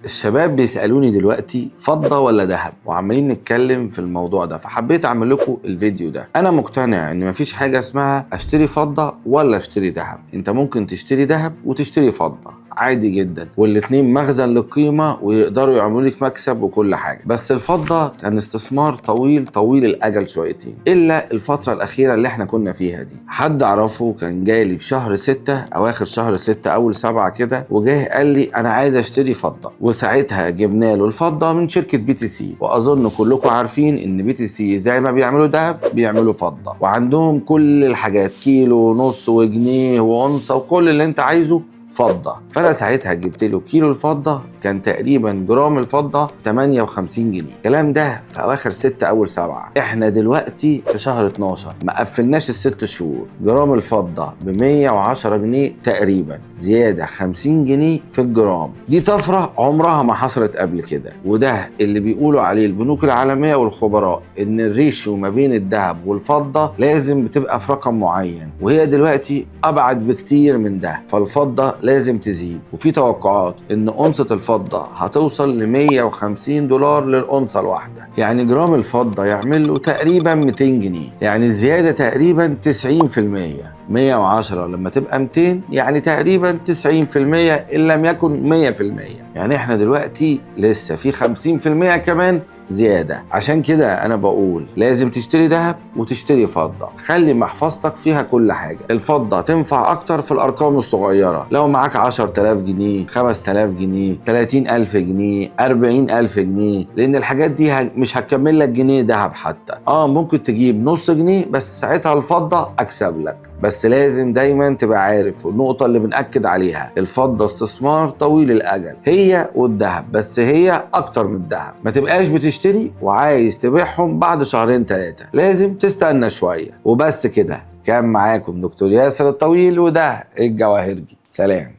الشباب بيسألوني دلوقتي فضة ولا ذهب، وعمالين نتكلم في الموضوع ده، فحبيت اعمل لكم الفيديو ده. انا مقتنع ان مفيش حاجة اسمها اشتري فضة ولا اشتري ذهب، انت ممكن تشتري ذهب وتشتري فضة عادي جدا، والاتنين مخزن للقيمة ويقدروا يعملوا لك مكسب وكل حاجة. بس الفضة كان استثمار طويل طويل الاجل شويتين، الا الفترة الاخيرة اللي احنا كنا فيها دي. حد اعرفه كان جالي في شهر 6، اواخر شهر 6 اول 7 كده، وجاه قال لي انا عايز اشتري فضة، وساعتها جبنا له الفضة من شركة BTC. واظن كلكم عارفين ان BTC زي ما بيعملوا ذهب بيعملوا فضة، وعندهم كل الحاجات، كيلو ونص وجنيه وأونصة وكل اللي انت عايزه فضة. فأنا ساعتها جبت له كيلو الفضة، كان تقريبا جرام الفضة 58 جنيه. الكلام ده في أواخر 6 أول 7، احنا دلوقتي في شهر 12، ما قفلناش ال6 شهور. جرام الفضة ب 110 جنيه تقريبا، زيادة 50 جنيه في الجرام. دي طفرة عمرها ما حصلت قبل كده، وده اللي بيقولوا عليه البنوك العالمية والخبراء، إن ال ratio ما بين الذهب والفضة لازم بتبقى في رقم معين، وهي دلوقتي أبعد بكتير من ده، فالفضة لازم تزيد. وفي توقعات ان اونصة الفضة هتوصل ل 150 دولار للأونصة الواحدة، يعني جرام الفضة يعمل له تقريبا 200 جنيه، يعني الزيادة تقريبا 90%. 110 لما تبقى 200 يعني تقريبا 90% ان لم يكن 100%. يعني احنا دلوقتي لسه في 50% كمان زيادة. عشان كده أنا بقول لازم تشتري ذهب وتشتري فضة، خلي محفظتك فيها كل حاجة. الفضة تنفع أكتر في الأرقام الصغيرة، لو معاك 10,000 جنيه، 5,000 جنيه، 30,000 جنيه، 40,000 جنيه، لأن الحاجات دي مش هتكمل لك جنيه ذهب حتى. ممكن تجيب نص جنيه، بس ساعتها الفضة أكسب لك. بس لازم دايما تبقى عارف، والنقطة اللي بنأكد عليها، الفضة استثمار طويل الأجل هي والذهب، بس هي أكتر من الذهب. ما تبقاش بتشتري وعايز تبيعهم بعد شهرين 3، لازم تستنى شوية. وبس كده، كان معاكم دكتور ياسر الطويل، وده الجواهرجي. سلام.